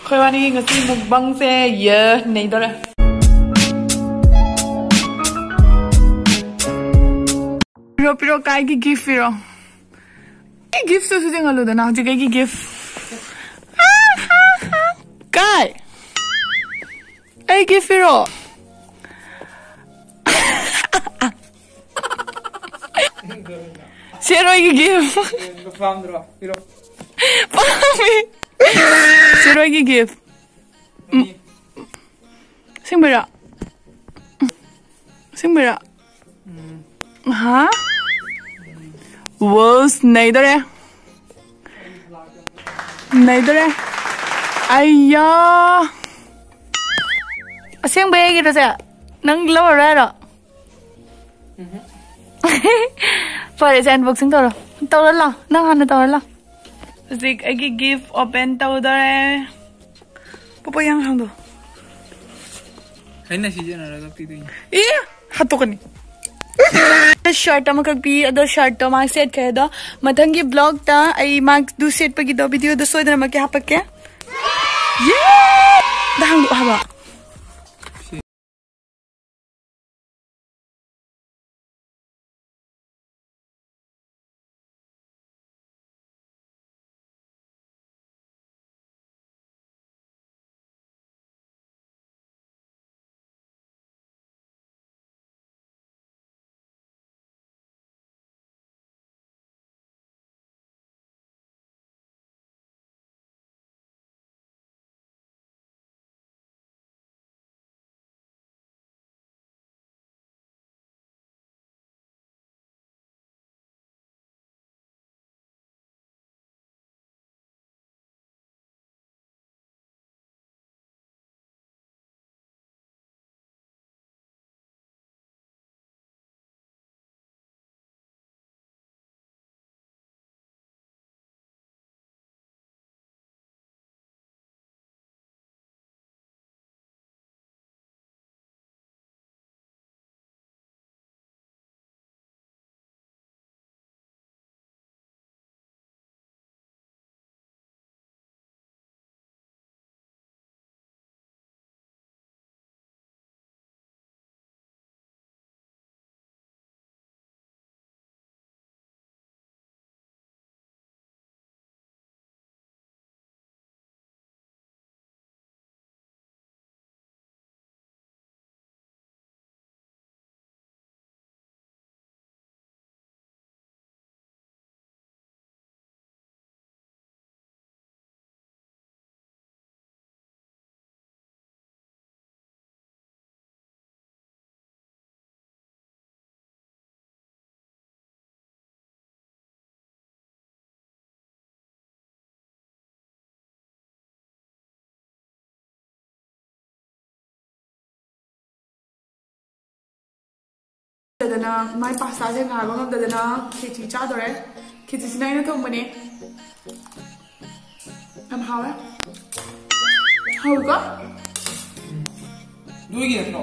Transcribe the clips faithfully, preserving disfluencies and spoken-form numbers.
ꯑꯩꯈꯣꯏ ꯋꯥꯅꯤꯒꯤ ꯉꯁꯤ ꯃꯨꯛꯕꯪꯁꯦ ꯌꯦ ꯅꯩꯗꯣꯔꯦ꯫ ꯄꯤꯔꯣ, ꯄꯤꯔꯣ, ꯀꯥꯏꯒꯤ ꯒꯤꯐ ꯄꯤꯔꯣ꯫ ꯑꯩ ꯒꯤꯐꯁꯨ ꯁꯨꯖꯤꯡꯍꯜꯂꯨꯗꯅ ꯍꯧꯖꯤꯛ ꯑꯩꯒꯤ ꯒꯤꯐ꯫ ꯀꯥꯏ? ꯑꯩ ꯒꯤꯐ ꯄꯤꯔꯣ꯫ ꯁꯦꯔꯣꯏꯒꯤ ꯒꯤꯐ꯫ ꯄꯥꯝꯗ꯭ꯔꯣ? ꯄꯤꯔꯣ꯫ ꯄꯥꯝꯃꯤ꯫ ꯁꯦꯔꯣꯏꯒꯤ ꯒꯤꯐ꯫ ꯑꯁꯦꯡꯕꯩꯔꯣ? ꯑꯁꯦꯡꯕꯩꯔꯣ? ꯍꯥ? ꯋꯣꯁ, ꯅꯩꯗꯣꯔꯦ꯫ ꯅꯩꯗꯣꯔꯦ꯫ ꯑꯩꯌꯥ꯫ ꯑꯁꯦꯡꯕꯩ ꯑꯩꯒꯤꯔꯣ ꯁꯦ? ꯅꯪ ꯂꯧꯔꯔꯣꯏ ꯍꯥꯏꯔꯣ? ꯐꯔꯦ ꯁꯦ, unboxing ꯇꯧꯔꯣ꯫ ꯇꯧꯔꯣ ꯂꯥꯎ꯫ ꯅꯪ ꯍꯥꯟꯅ ꯇꯧꯔꯣ ꯂꯥꯎ꯫ ꯍꯧꯖꯤꯛ ꯑꯩꯒꯤ ꯒꯤꯐ ꯑꯣꯄꯦꯟ ꯇꯧꯗꯣꯔꯦ꯫ ꯄꯣꯄꯣ ꯌꯥꯡ ꯍꯥꯡꯗꯣ꯫ ꯑꯩꯅ ꯁꯤꯖꯤꯟꯅꯔꯒ ꯄꯤꯗꯣꯏꯅꯤ꯫ ꯑꯦ! ꯍꯥꯠꯇꯣꯛꯀꯅꯤ꯫ ꯁꯔꯠ ꯑꯃꯈꯛ ꯄꯤ, ꯑꯗꯣ ꯁꯔꯠꯇꯣ ꯃꯥ ꯁꯦꯠꯈ꯭ꯔꯦ꯫ ꯑꯗꯣ ꯃꯊꯪꯒꯤ ꯕ꯭ꯂꯣꯒꯇ ꯑꯩ ꯃꯥ ꯑꯗꯨ ꯁꯦꯠꯄꯒꯤꯗꯣ ꯚꯤꯗꯤꯑꯣꯗꯣ ꯁꯣꯏꯗꯅꯃꯛꯀꯤ ꯍꯥꯞꯄꯛꯀꯦ꯫ ꯌꯦ! ꯑꯗ ꯍꯥꯡꯗꯣꯛꯑꯣ ꯍꯥꯏꯕ꯫ ꯑꯗꯨꯅ ꯃꯥꯏ ꯄꯥꯁꯇꯥꯁꯦ ꯉꯥꯏꯕ ꯉꯝꯗꯗꯅ ꯈꯦꯆꯤ ꯆꯥꯗꯣꯔꯦ꯫ ꯈꯦꯆꯤꯁꯤꯅ ꯑꯩꯅ ꯊꯣꯡꯕꯅꯦ꯫ ꯌꯥꯝ ꯍꯥꯎꯋꯦ꯫ ꯍꯥꯎꯋꯤꯀꯣ? ꯅꯣꯏꯒꯤ ꯅꯠꯇ꯭ꯔꯣ?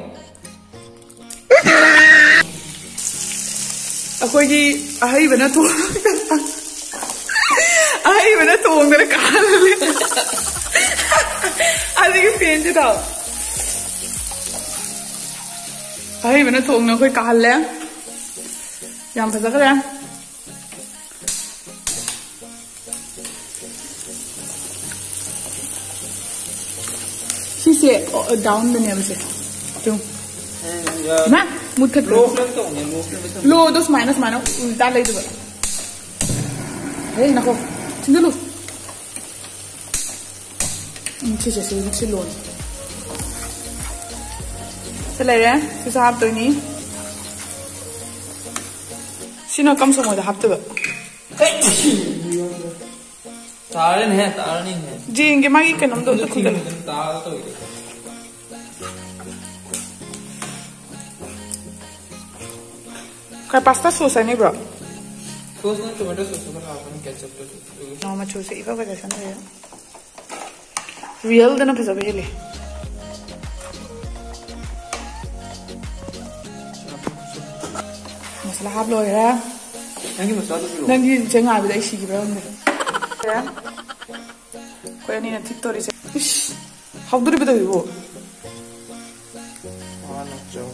ꯑꯩꯈꯣꯏꯒꯤ ꯑꯍꯩꯕꯅ ꯊꯣꯡ-, ꯑꯍꯩꯕꯅ ꯊꯣꯡꯗꯅ ꯀꯥꯍꯜꯂꯦ꯫ ꯑꯁꯤꯒꯤ ꯐꯦꯟꯁꯤꯗꯣ꯫ ꯑꯍꯩꯕꯅ ꯊꯣꯡꯅ ꯑꯩꯈꯣꯏ ꯀꯥꯍꯜꯂꯦ꯫ ꯌꯥꯝ ꯐꯖꯈ꯭ꯔꯦ꯫ ꯁꯤꯁꯦ, ꯑꯣ, ꯗꯥꯎꯟꯗꯅꯦꯕ ꯁꯦ꯫ ꯆꯨꯝ꯫ ꯏꯃꯥ, ꯃꯨꯠꯊꯠꯈ꯭ꯔꯦ꯫ ꯂꯣ ꯐ꯭ꯂꯦꯝ ꯇꯧꯅꯦ, ꯂꯣ ꯐ꯭ꯂꯦꯝ ꯇꯧꯅꯦ꯫ ꯂꯣꯗꯣ ꯁꯨꯃꯥꯏꯅ, ꯁꯨꯃꯥꯏꯅ ꯎꯜꯇꯥ ꯂꯩꯗꯣꯏꯕ꯫ ꯍꯦ, ꯅꯈꯣ꯫ ꯊꯤꯟꯖꯤꯜꯂꯨ꯫ ꯎꯝ, ꯁꯤꯁꯦ, ꯁꯤ, ꯁꯤ ꯂꯣꯟ꯫ ꯁꯤ ꯂꯩꯔꯦ꯫ ꯁꯤꯁꯨ ꯍꯥꯞꯇꯣꯏꯅꯤ꯫ ꯁꯤꯅ ꯀꯝ ꯁꯃꯣꯏꯗ ꯍꯥꯞꯇꯣꯏꯕ꯫ ꯇꯥꯔꯅꯤꯍꯦ, ꯇꯥꯔꯅꯤꯍꯦ꯫ ꯖꯦꯟꯒꯤ ꯃꯥꯒꯤ ꯀꯩꯅꯣꯝꯗꯣ ꯑꯝꯇ ꯈꯨꯝꯖꯤꯜꯂꯨ꯫ ꯇꯥꯔ ꯇꯧꯔꯤꯗꯣ꯫ ꯀꯩ ꯄꯥꯁꯇꯥ ꯁꯣꯁ ꯍꯥꯏꯅꯕ꯭ꯔꯣ? ꯁꯣꯁ ꯅꯠꯇꯦ, ꯇꯣꯃꯦꯇꯣ ꯁꯣꯁ ꯈꯔ ꯍꯥꯞꯄꯅꯤ, ꯀꯦꯆꯞꯇꯨꯁꯨ꯫ ꯑꯣ, ꯃꯆꯨꯁꯦ ꯏꯐ ꯐꯖꯁꯟꯈ꯭ꯔꯦ꯫ ꯔꯤꯌꯦꯜꯗꯅ ꯐꯖꯕ ꯍꯦꯜꯂꯤ꯫ ꯃꯁꯥꯂꯥ ꯍꯥꯞ ꯂꯣꯏꯔꯦ꯫ ꯅꯪꯒꯤ ꯃꯆꯥꯗꯨ ꯄꯤꯔꯛꯑꯣ꯫ ꯅꯪꯒꯤ ꯏꯆꯦ ꯉꯥꯏꯕꯗ ꯑꯩ ꯁꯤꯈꯤꯕ꯭ꯔꯥ ꯈꯪꯗꯦ꯫ ꯑꯩꯈꯣꯏ ꯑꯅꯤꯅ ꯊꯤꯠꯇꯣꯔꯤꯁꯦ꯫ ꯏꯁ! ꯍꯧꯗꯣꯔꯤꯕꯗꯣ ꯏꯕꯣ꯫ ꯃꯥꯅ ꯆꯧ꯫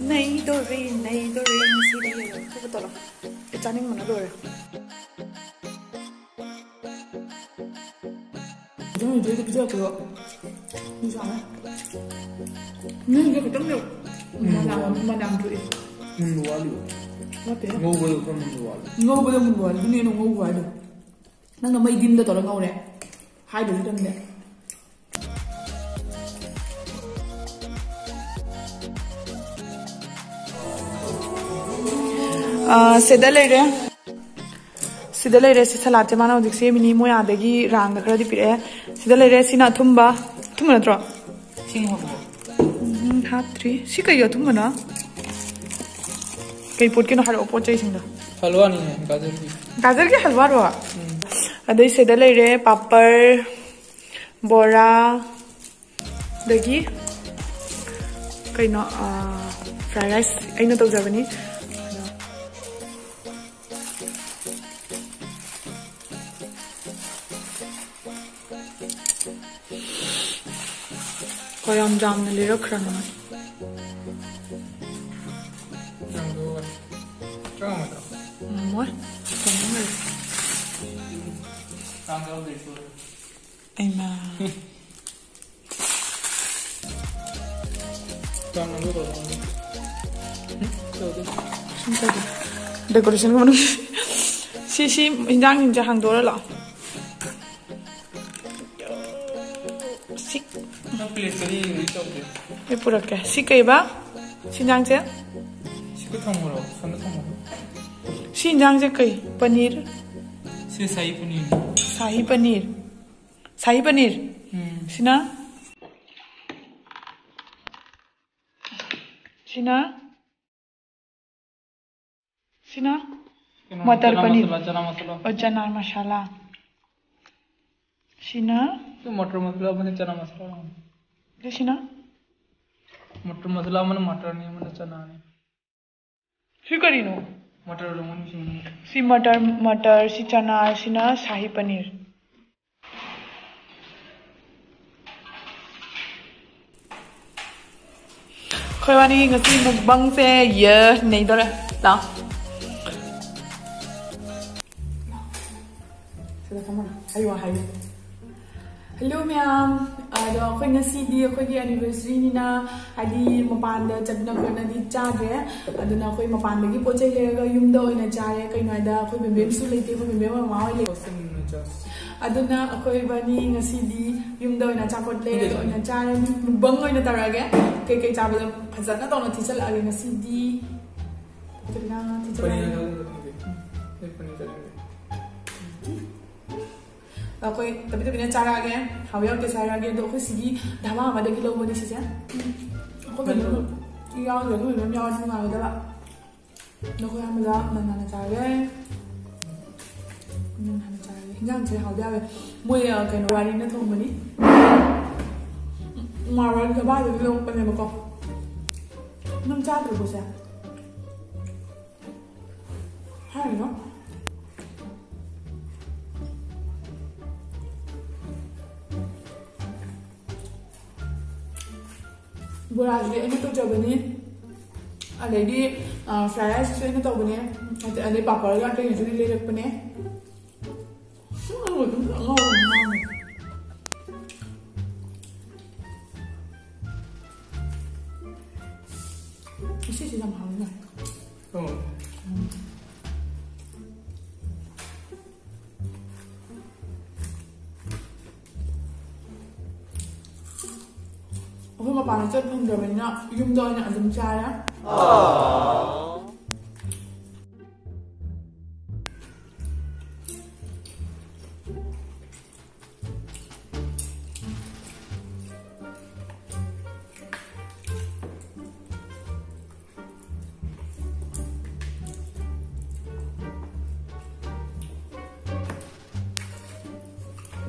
ꯅꯩꯗꯣꯔꯦ, ꯅꯩꯗꯣꯔꯦ ꯉꯁꯤꯗꯤ꯫ ꯊꯣꯛꯄ ꯇꯧꯔꯣ꯫ ꯑꯩ ꯆꯥꯅꯤꯡꯕꯅ ꯂꯣꯏꯔꯦ꯫ ꯈꯤꯇꯪ ꯂꯩꯊꯣꯛꯑꯒ ꯄꯤꯖꯔꯛꯄꯗꯣ ꯅꯨꯡꯁꯥꯅ꯫ ꯅꯣꯏꯒꯤꯗꯣ ꯈꯤꯇꯪ ꯂꯩ-, ꯃꯅꯥ-, ꯃꯅꯥ ꯊꯣꯛꯑꯦ꯫ ꯃꯨꯟꯕ ꯋꯥꯠꯂꯤꯕ? ꯋꯥꯠꯇꯦꯍꯦ꯫ ꯉꯧꯕꯗꯣ ꯈꯔ ꯃꯨꯟꯕ ꯋꯥꯠꯂꯤ꯫ ꯉꯧꯕꯗꯣ ꯃꯨꯟꯕ ꯋꯥꯠꯂꯤ꯫ ꯑꯗꯨꯅꯦ ꯑꯩꯅ ꯉꯧꯕ ꯍꯥꯏꯗꯣ꯫ ꯅꯪꯅ ꯃꯩ ꯗꯤꯝꯗ ꯇꯧꯔ ꯉꯧꯔꯦ꯫ ꯍꯥꯏꯕꯁꯨ ꯇꯝꯗꯦ꯫ ꯑꯥ, ꯁꯤꯗ ꯂꯩꯔꯦ꯫ ꯁꯤꯗ ꯂꯩꯔꯦ꯫ ꯁꯤ ꯁꯂꯥꯠꯁꯦ ꯃꯥꯅ ꯍꯧꯖꯤꯛ ꯁꯦꯝꯃꯤꯅꯤ꯫ ꯃꯣꯏ ꯑꯥꯗꯒꯤ ꯔꯥꯡꯗ ꯈꯔꯗꯤ ꯄꯤꯔꯛꯑꯦ꯫ ꯁꯤꯗ ꯂꯩꯔꯦ꯫ ꯁꯤꯅ ꯑꯊꯨꯝꯕ꯫ ꯑꯊꯨꯝꯕ ꯅꯠꯇ꯭ꯔꯣ? ꯁꯤꯡ ꯍꯥꯞꯄꯣ꯫ ꯎꯝ, ꯍꯥꯞꯇ꯭ꯔꯤ꯫ ꯁꯤ ꯀꯩ ꯑꯊꯨꯝꯕꯅꯣ? ꯀꯩ ꯄꯣꯠꯀꯤꯅꯣ ꯍꯥꯏꯔꯛꯑꯣ, ꯄꯣꯠ ꯆꯩꯁꯤꯡꯗꯣ꯫ ꯍꯜꯋꯥꯅꯤꯅꯦ, ꯒꯥꯖꯔꯒꯤ꯫ ꯒꯥꯖꯔꯒꯤ ꯍꯜꯋꯥꯔꯣ? ꯎꯝ꯫ ꯑꯗꯩ ꯁꯤꯗ ꯂꯩꯔꯦ ꯄꯥꯄꯔ, ꯕꯣꯔꯥ, ꯑꯗꯒꯤ ꯀꯩꯅꯣ, ꯑꯥ, fried rice ꯑꯩꯅ ꯇꯧꯖꯕꯅꯤ꯫ ꯀꯣ, ꯌꯥꯝ ꯌꯥꯝꯅ ꯂꯩꯔꯛꯈ꯭ꯔꯅꯨ꯫ ꯅꯪꯗꯣ ꯆꯥꯝꯃꯗꯣ꯫ ꯉꯝꯃꯣꯏ꯫ ꯀꯩꯅꯣꯝ ꯂꯩ꯫ ꯆꯥꯝꯃꯗꯣ ꯂꯩꯁꯨ꯫ ꯑꯩꯃ꯫ ꯆꯥꯝꯃꯗꯣ ꯂꯩꯁꯨ꯫ ꯇꯧꯗꯦ꯫ ꯁꯨꯝ ꯇꯧꯗꯦ꯫ Decoration ꯒꯨꯝꯕ꯫ ꯁꯤ, ꯁꯤ ꯏꯟꯖꯥꯡꯁꯤꯡꯁꯦ ꯍꯥꯡꯗꯣꯛꯑ ꯂꯥꯛꯑꯣ꯫ ꯁꯤ ꯅꯪ plate ꯀꯔꯤ ꯇꯧꯒꯦ? ꯑꯩ ꯄꯨꯔꯛꯀꯦ꯫ ꯁꯤ ꯀꯩꯕ? ꯁꯤ ꯏꯟꯖꯥꯡꯁꯦ? ꯁꯤꯒ ꯊꯝꯃꯨꯔꯣ, ꯁꯣꯝꯗ ꯊꯝꯃꯨꯔꯣ꯫ ꯁꯤ ꯏꯟꯖꯥꯡꯁꯦ ꯀꯩ? ꯄꯅꯤꯔ? ꯁꯤ ꯁꯥꯍꯤ ꯄꯅꯤꯔ꯫ ꯁꯥꯍꯤ ꯄꯅꯤꯔ꯫ ꯁꯥꯍꯤ ꯄꯅꯤꯔ꯫ ꯎꯝ꯫ ꯁꯤꯅ? ꯁꯤꯅ? ꯁꯤꯅ? ꯀꯩꯅꯣ, ꯃꯇꯔ ꯆꯅꯥ ꯄꯅꯤꯔ꯫ ꯃꯁꯥꯂꯥ, ꯆꯅꯥ ꯃꯁꯥꯂꯥ꯫ ꯑꯣ, ꯆꯅꯥ ꯃꯁꯥꯂꯥ꯫ ꯁꯤꯅ? ꯁꯤ ꯃꯇꯔ ꯃꯁꯥꯂꯥ ꯑꯃꯅꯦ, ꯆꯅꯥ ꯃꯁꯥꯂꯥ ꯑꯃꯅꯦ꯫ ꯑꯗꯨ ꯁꯤꯅ? ꯃꯇꯔ ꯃꯁꯥꯂꯥ ꯑꯃꯅ ꯃꯇꯔꯅꯤ, ꯑꯃꯅ ꯆꯅꯥꯅꯤ꯫ ꯁꯤ ꯀꯔꯤꯅꯣ? ꯃꯇꯔ ꯑꯣꯏꯔꯝꯒꯅꯤ ꯁꯤ ꯃꯅꯨꯡꯗ꯫ ꯁꯤ ꯃꯇꯔ, ꯃꯇꯔ, ꯁꯤ ꯆꯅꯥ, ꯁꯤꯅ ꯁꯥꯍꯤ ꯄꯅꯤꯔ꯫ ꯑꯩꯈꯣꯏ ꯋꯥꯅꯤ ꯉꯁꯤ mukbang ꯁꯦ ꯌꯦ ꯅꯩꯗꯣꯔꯦ꯫ ꯂꯥꯎ꯫ ꯁꯤꯗ ꯐꯝꯃꯣ꯫ ꯑꯩ ꯋꯥ ꯍꯥꯏꯒꯦ꯫ Hello ꯃꯌꯥꯝ, ꯑꯗꯣ ꯑꯩꯈꯣꯏ ꯉꯁꯤꯗꯤ ꯑꯩꯈꯣꯏꯒꯤ anniversary ꯅꯤꯅ, ꯍꯥꯏꯗꯤ ꯃꯄꯥꯟꯗ ꯆꯠꯅ ꯈꯣꯠꯅꯗꯤ ꯆꯥꯗ꯭ꯔꯦ꯫ ꯑꯗꯨꯅ ꯑꯩꯈꯣꯏ ꯃꯄꯥꯟꯗꯒꯤ ꯄꯣꯠ ꯆꯩ ꯂꯩꯔꯒ ꯌꯨꯝꯗ ꯑꯣꯏꯅ ꯆꯥꯔꯦ꯫ ꯀꯩꯅꯣ ꯍꯥꯏꯗ ꯑꯩꯈꯣꯏ ꯕꯦꯝꯕꯦꯝꯁꯨ ꯂꯩꯇꯦ, ꯑꯩꯈꯣꯏ ꯕꯦꯝꯕꯦꯝ ꯃꯃꯥ ꯍꯣꯏ ꯂꯩ꯫ ꯑꯗꯨꯅ ꯑꯩꯈꯣꯏ ꯏꯕꯥꯅꯤ ꯉꯁꯤꯗꯤ ꯌꯨꯝꯗ ꯑꯣꯏꯅ ꯑꯆꯥꯄꯣꯠ ꯂꯩꯔꯒ ꯑꯣꯏꯅ ꯆꯥꯔꯅꯤ꯫ Mukbang ꯑꯣꯏꯅ ꯇꯧꯔꯛꯑꯒꯦ꯫ ꯀꯩꯀꯩ ꯆꯥꯕꯗꯣ ꯐꯖꯅ ꯇꯧꯅ ꯊꯤꯖꯤꯜꯂꯛꯑꯒꯦ ꯉꯁꯤꯗꯤ꯫ ꯀꯩꯅꯣ ꯄꯅꯤꯔ ꯆꯥꯅꯤꯡꯗꯦ꯫ ꯑꯩ ꯄꯅꯤꯔ ꯆꯥꯅꯤꯡꯗꯦ꯫ ꯑꯩꯈꯣꯏ ꯇꯞꯄꯤ ꯇꯞꯄꯤꯅ ꯆꯥꯔꯛꯑꯒꯦ꯫ ꯍꯥꯎ ꯌꯥꯎꯗꯦ ꯆꯥꯔꯛꯑꯒꯦ꯫ ꯑꯗꯣ ꯑꯩꯈꯣꯏ ꯁꯤꯒꯤ ꯙꯥꯕꯥ ꯑꯃꯗꯒꯤ ꯂꯧꯕꯅꯤ ꯁꯤꯁꯦ꯫ ꯑꯩꯈꯣꯏ ꯀꯩꯅꯣ ꯌꯥꯎꯗ꯭ꯔꯦ, ꯑꯗꯨ ꯃꯌꯥꯝ ꯌꯥꯎꯔꯗꯤ ꯅꯨꯡꯉꯥꯏꯒꯗꯕ꯫ ꯅꯈꯣꯏ ꯑꯃꯗ ꯅꯪ ꯍꯥꯟꯅ ꯆꯥꯔꯒꯦ꯫ ꯅꯪ ꯍꯥꯟꯅ ꯆꯥꯔꯒꯦ꯫ ꯍꯤꯟꯖꯥꯡꯁꯦ ꯍꯥꯎꯗꯤ ꯍꯥꯎꯋꯦ꯫ ꯃꯣꯏ, ꯑ, ꯀꯩꯅꯣ, ꯋꯥꯔꯤꯅ ꯊꯣꯡꯕꯅꯤ꯫ ꯃꯥꯔꯣꯏ ꯙꯥꯕꯥꯗꯒꯤ ꯂꯧꯔꯛꯄꯅꯦꯕꯀꯣ꯫ ꯅꯪ ꯆꯥꯗ꯭ꯔꯤꯕꯣ ꯁꯦ? ꯍꯥꯏꯔꯤꯅꯣ? ꯕꯣꯔꯥꯁꯤꯗꯤ ꯑꯩꯅ ꯇꯧꯖꯕꯅꯤ꯫ ꯑꯗꯩꯗꯤ, ꯑ, fried rice ꯁꯤꯁꯨ ꯑꯩꯅ ꯇꯧꯕꯅꯦ꯫ ꯑꯗꯩ, ꯑꯗꯩ ꯄꯥꯄꯔꯒ ꯑꯇꯩꯅꯁꯨ ꯂꯩꯔꯛꯄꯅꯦ꯫ ꯁꯨꯝ ꯑꯉꯧꯕ ꯑꯗꯨꯝ ꯑꯉꯧꯕ ꯑꯗꯨꯝ ꯉꯥꯡꯉꯦ꯫ ꯉꯁꯤꯁꯦ ꯌꯥꯝ ꯍꯥꯎꯋꯤꯅꯦ꯫ ꯑꯣ꯫ ꯎꯝ꯫ ꯑꯩꯈꯣꯏ ꯃꯄꯥꯟꯗ ꯆꯠ ꯐꯪꯗ꯭ꯔꯕꯅꯤꯅ ꯌꯨꯝꯗ ꯑꯣꯏꯅ ꯑꯗꯨꯝ ꯆꯥꯔꯦ꯫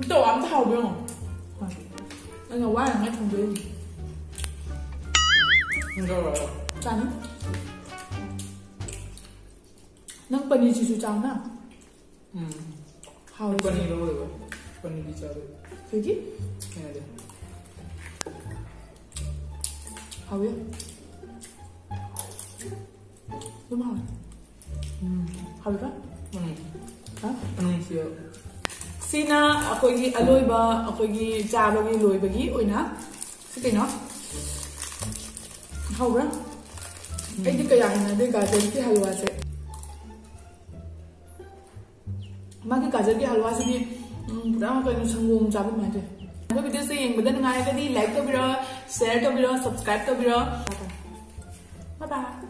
ꯇꯧ ꯑꯝꯇ ꯍꯥꯎꯕ ꯌꯦꯡꯉꯣ꯫ ꯑꯩꯅ ꯋꯥꯅꯉꯥꯏ ꯊꯣꯡꯗꯣꯏꯅꯤ꯫ ꯆꯥꯅꯤ꯫ ꯅꯪ ꯄꯅꯤꯔꯁꯤꯁꯨ ꯆꯥꯎꯅ꯫ ꯎꯝ꯫ ꯍꯥꯎꯋꯦ꯫ ꯄꯅꯤꯔ ꯂꯧꯔꯦꯕ꯫ ꯄꯅꯤꯔꯗꯤ ꯆꯥꯔꯣꯏ꯫ ꯀꯩꯒꯤ? ꯍꯩꯅꯗꯦ꯫ ꯍꯥꯎꯋꯦ꯫ ꯑꯗꯨꯝ ꯍꯥꯎꯋꯦ꯫ ꯎꯝ꯫ ꯍꯥꯎꯋꯦꯀꯣ? ꯎꯝ꯫ ꯍꯥ? ꯎꯝ, ꯁꯤ꯫ ꯁꯤꯅ ꯑꯩꯈꯣꯏꯒꯤ ꯑꯂꯣꯏꯕ, ꯑꯩꯈꯣꯏꯒꯤ ꯆꯥꯕꯒꯤ ꯂꯣꯏꯕꯒꯤ ꯑꯣꯏꯅ꯫ ꯁꯤ ꯀꯩꯅꯣ? ꯍꯥꯎꯕ꯭ꯔꯥ? ꯎꯝ꯫ ꯑꯩꯗꯤ ꯀꯌꯥ ꯍꯩꯅꯗꯦ ꯒꯥꯖꯔꯒꯤ ꯍꯜꯋꯥꯁꯦ꯫ ꯃꯥꯒꯤ ꯒꯥꯖꯔꯒꯤ ꯍꯜꯋꯥꯁꯤꯗꯤ, ꯎꯝ, ꯄꯨꯔꯥ ꯀꯩꯅꯣ, ꯁꯪꯒꯣꯝ ꯆꯥꯕ ꯑꯗꯨꯃꯥꯏꯅ ꯇꯧꯋꯦ꯫ ꯑꯗꯣ videoꯁꯦ ꯌꯦꯡꯕꯗ ꯅꯨꯡꯉꯥꯏꯔꯒꯗꯤ like ꯇꯧꯕꯤꯔꯣ, share ꯇꯧꯕꯤꯔꯣ, subscribe ꯇꯧꯕꯤꯔꯣ꯫ Bye bye꯫